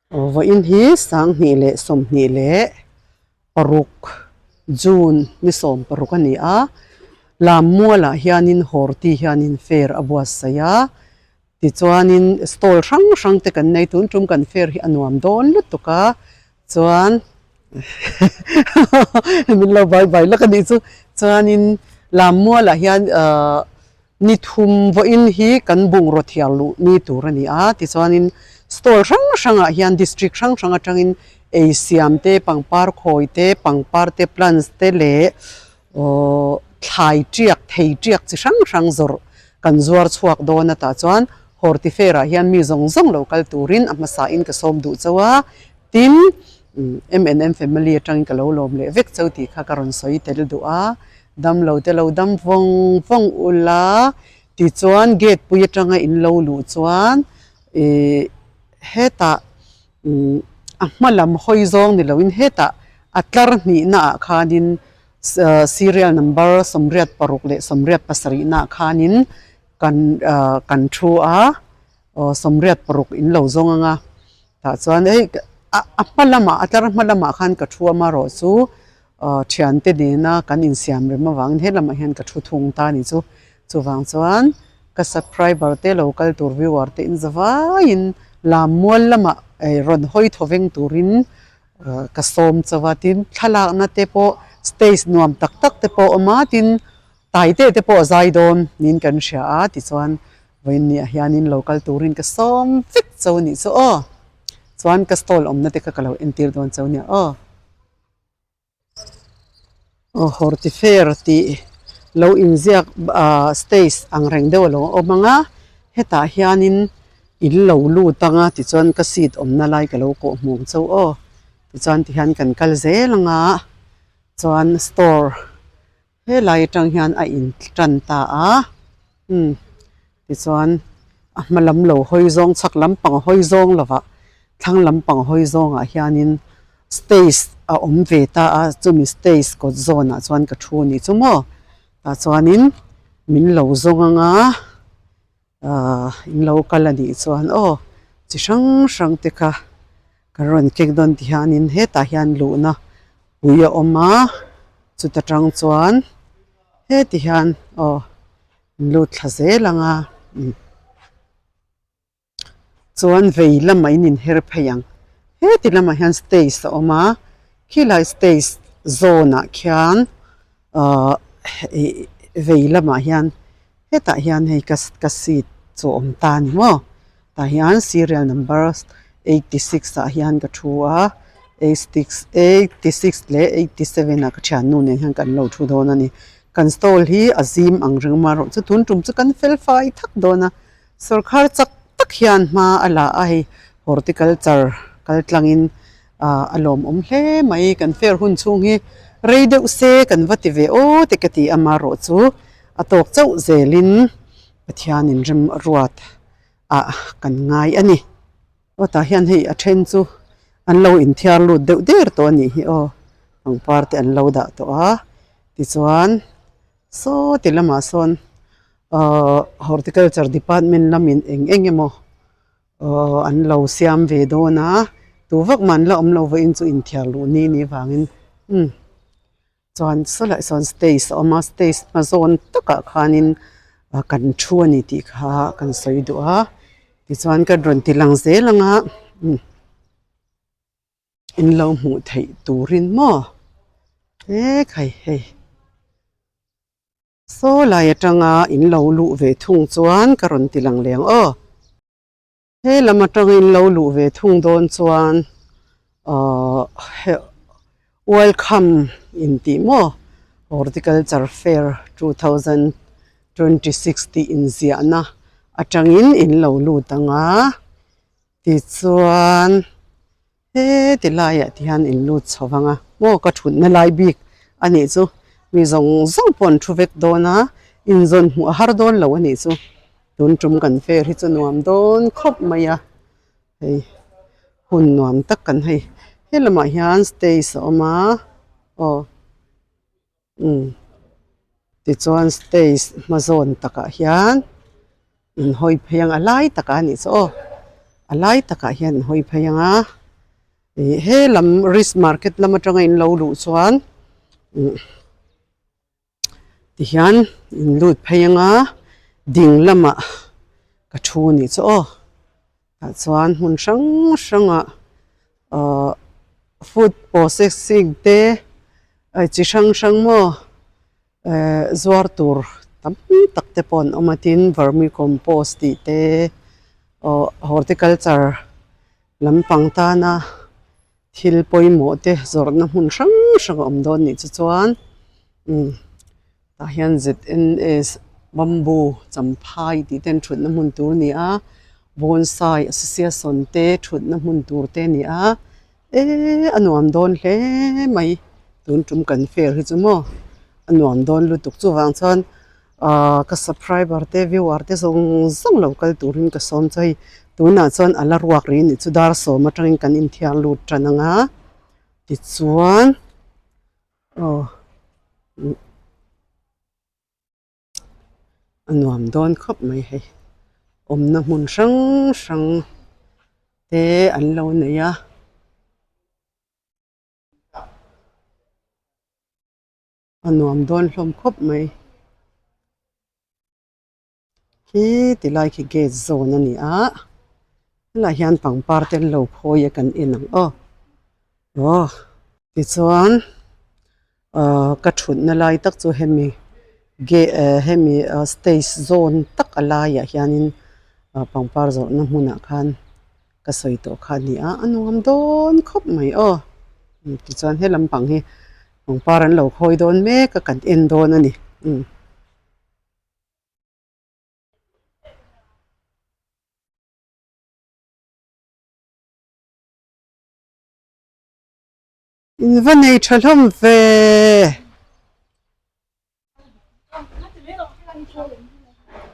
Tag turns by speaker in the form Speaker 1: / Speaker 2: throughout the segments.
Speaker 1: Vawiin hi sanghnih leh sawmhnih leh paruk June ni sawm paruk a ni a, lam mualah hianin horti hianin fair a buatsaih a, tichuanin stall hrang hrang te kan nei tun tum kan fair hi a nuam dawn lutuk a, chuan min lo bai bai lawk a nih chu, chuanin lam mualah hian ahh. Ni thum vawiin hi kan bungraw thiar luh ni tur a ni a, tichuanin stall hrang hrangah hian district hrang hrang atangin ei siam te, pangpar khawi te, pangpar te, plants te leh aww thlai tiak, thei tiak chi hrang hrang zawrh kan zuar chhuak dawn a tah chuan Horti Fair ah hian mi zawng zawng lo kal turin a hmasa in ka sawm duh chauh a, tin M&M family atangin ka lo lawm leh vek chauh tih kha ka rawn sawi tel duh a. Dam lo te lo dam vawng vawng ula, tichuan gate pui atanga in lo luh chuan ih hetah a hma lam hawi zawng ni loin hetah a tlar hnihna ah khanin serial number 86 leh 87 ah khanin kan kan thu a aw 86 in lo zawng anga tah chuan hei a hma lamah a tlar hma lamah khan ka thu a marawh chu. Aw thiante nena kan insiam rem avangin he lamah hian ka thu thung ta a ni chu. Chuvang chuan ka subscriber te lo kal tur viewer te in zavaiin lam mual lamah rawn hawi thaw veng turin ka sawm chauh a. Tin, thlalakna te pawh stage nuam tak tak te pawh a awm a, tin taite te pawh a zai dawn niin kan hria a. Tichuan vawiin niah hianin lo kal turin ka sawm vek chauh a nih chu aw. Chuan ka stall awmna te kha ka lo entir dawn chauh a nia aw. Aw horti fair tih lo inziak ah stage ang reng deuh a lo awm ang a hetah hianin in lo lut ang a tichuan ka seat awmna lai ka lo kawh hmuh ang chauh aw tichuan tihian kan kal zel ang a chuan store Helai atang hian a in tan ta a umm tichuan a hma lam lo hawi zawng chhak lampang hawi zawng lovah thlang lampang hawi zawngah hianin stage a awm ve ta a chumi stage kawt zawnah chuan ka thu a nih chu maw tah chuanin min lo zawng anga ahh in lo kal a nih chuan aw chi hrang hrang te kha kan rawn kek dawn ti hianin hetah hian luhna pui a awm a chuta tang chuan heti hian aw an lut thla zel ang a umm chuan vei lamah in inher phei ang heti lamah hian stage a awm a khilai stage zawnah khian ahh ih vei lamah hian hetah hian hei ka ka seat chu a awm ta a ni maw tah hian serial number 86 ah hian ka thu a 86 leh 87 ah ka thiannu nen hian kan lo thu dawn a ni kan stall hi a zim ang reng marawh chu tun tum chu kan fel fai thak dawn a sawrkhar chak tak hian hma a la a hei horticulture kal tlangin ah a lawmawm hle mai kan fair hun chhung hi rei deuh se kan va ti ve aw te ka ti a marawh chu a tawk chauh zelin Pathianin rem a ruat ah kan ngai a ni. Aw tah hian hei a then chu an lo inthiar lut deuh der tawh a nih hi aw pangpar te an lo dah tawh a tichuan saw ti lamah sawn ahh horticulture department lamin eng eng emaw Aw an lo siam ve dawn a, tu vak mah an la awm lo vawiin chu inthiar luh ni ni vangin umm chuan sawlai sawn stage a awm a stage hma zawn takah khanin kan thu a ni tih kha kan sawi duh a tichuan ka rawn ti lang zel ang a umm in lo hmuh theih turin maw he khai hei. Saw lai atanga in lo luh ve thung chuan ka rawn ti lang leng aw. He lam atanga in lo luh ve thung dawn chuan ahh welcome in tih maw horticulture fair 2026 tih inziahna atangin in lo lut ang a tichuan. Heti laiah ti hian in lut chho vang a, maw ka thutna lai bik a nih chu, mi zawng zawng pawh an thu vek dawn a, inzawn hmuh a har dawn lo a nih chu, tun tum kan fair hi chu nuam dawn khawp mai a, hei hun nuam tak kan hei he lamah hian stage a awm a aw umm tichuan stage hma zawn takah hian. In hawi phei ang a lai takah a nih chu aw. A lai takah hian an hawi phei ang a, ih he lam risk market lam atanga in lo luh chuan ih tihian in lut phei ang a, ding lamah ka thu a nih chu aw tah chuan hmun hrang hrangah ahh food processing te chi hrang hrang maw. Ehh zuar tur tam tak te pawh an awm a tin vermi compost tih te aw horticulture lampang tana thil pawimawh te zawrhna hmun hrang hrang a awm dawn nih chu chuan umm tah hian z n s bamboo champhai tih te an thutna hmun tur a ni a bonsai association te thutna hmun tur te a ni a. Eee a nuam dawn hle mai tun tum kan fair hi chu maw a nuam dawn lutuk chuvang chuan ahh ka subscriber te viewer te zawng zawng lo kal turin ka sawm chu hei tunah chuan a la ruak rih anih chu dar sawm atangin kan inthiar lut tan ang a tichuan aw. A nuam dawn khawp mai hei awmna hmun hrang hrang te an lo nei a. A nuam dawn hlawm khawp mai. Khi ti lai khi gate zawn a ni a helaiah hian pangpar te an lo khawi a kan en ang aw. Aw tichuan ahh ka thutna lai tak chu hemi gate eh hemi stage zawn tak a laiah hianin ah pangpar zawrhna hmunah khan ka sawi tawh kha a ni a a nuam dawn khawp mai aw tichuan he lampang hi pangpar an lo khawi dawn mek a kan en dawn a ni umm. In va nei tha hlawm ve.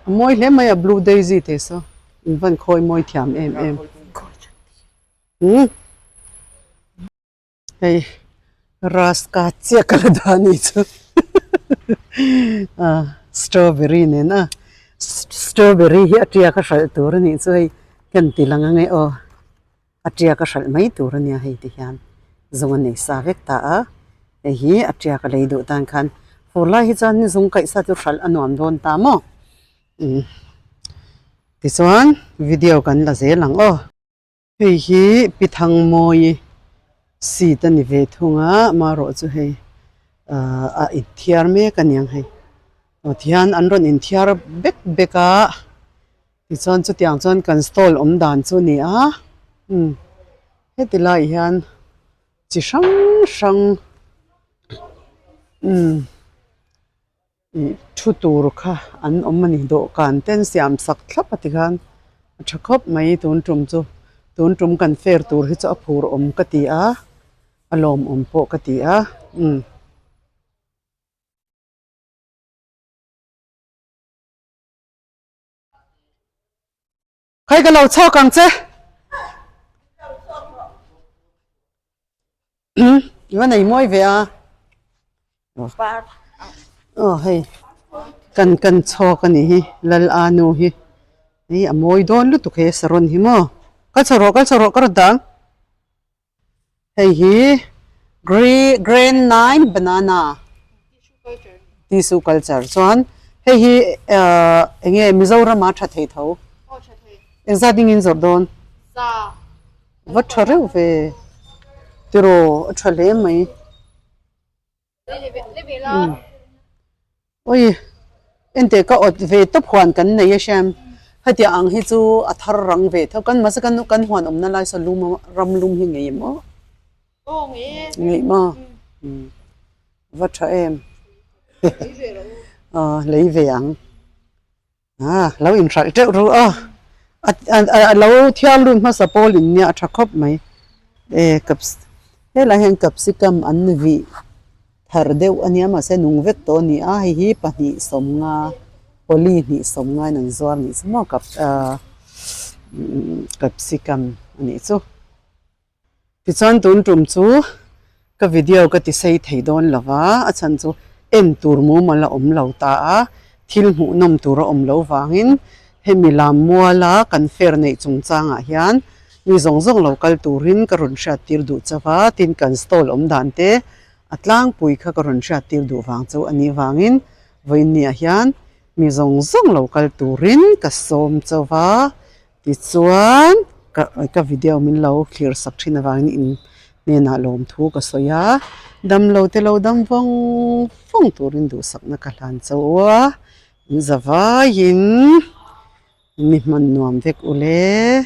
Speaker 1: A mawi hle mai a blue daisy te saw in van khawi mawi thiam em em. Umm hei raska chiah ka la dah anih chu a strawberry nen a strawberry hi a tiak a hralh tur anih chu hei kan ti lang ange aw. A tiak a hralh mai tur a nia hei ti hian zung a nei sa vek ta a hei hi a tiak a lei duh tan khan fur lai hi chuan zung kaih sa chu hralh a nuam dawn ta maw umm tichuan video kan la zel ang aw. Hei hi Pi Thangmawi seat a ni ve thung a amaherawh chu hei ahh a inthiar mek a niang hei aw tihian an rawn inthiar bek bek a. Tichuan chutiang chuan kan stall awm dan chu a ni a umm heti laiah hian chi hrang hrang umm ih thu tur kha an awm a ni dawhkan te an siam sak thlap a tikhan a tha khawp mai tun tum chu tun tum kan fair tur hi chu a phur awm ka ti a a lawmawm pawh ka ti a umm. Khai ka lo chhawk ang che. I va nei mawi ve a. Aw hei kan kan chhawk a nih hi Lal Anu hi. Hei a mawi dawn lutuk he saron hi maw. Kal chho rawh kal chho rawh ka rawn dang. Hei hi Grand 9 banana tissue culture chuan hei hi eng nge Mizoram a tha thei tho engzat ding in zawrh dawn va tha reuh ve tiraw a tha hle mai. Ui enteh ka awt ve tawp huan kan nei a hriam hetiang ang hi chu a thar rang ve tho kan mahse kan kan huan awmna lai saw lum a ram lum hi ngei maw ngei maw va tha em aw lei ve ang. Ah lo inhralh teuh ru a, a lo thiar lut hmasa pawl in nia a tha khawp mai e helai hian capsicum an vih thar deuh a nia mahse nung vek tawh a ni a hei hi pahnih sawmnga pawli hnih sawmnga in an zuar anih chu maw capsicum a nih chu. Tichuan tun tum chu ka video ka ti sei thei dawn lo va, a chhan chu en tur mumal a awm lo ta a, thil hmuhnawm tur a awm lo vangin Hemi lam muala kan fair neih chungchangah hian mi zawng zawng lo kal turin ka rawn hriattir duh chauh a, tin kan stall awm dan te a tlangpui kha ka rawn hriattir duh vang chauh a nih vangin vawiinniah hian mi zawng zawng lo kal turin ka sawm chauh a, tichuan ka ka video min lo thlir sak thin avangin in hnenah lawmthu ka sawi a, damlo te lo dam vawng vawng turin duhsakna ka hlan chauh a. In zavaiin mi hman nuam vek ule.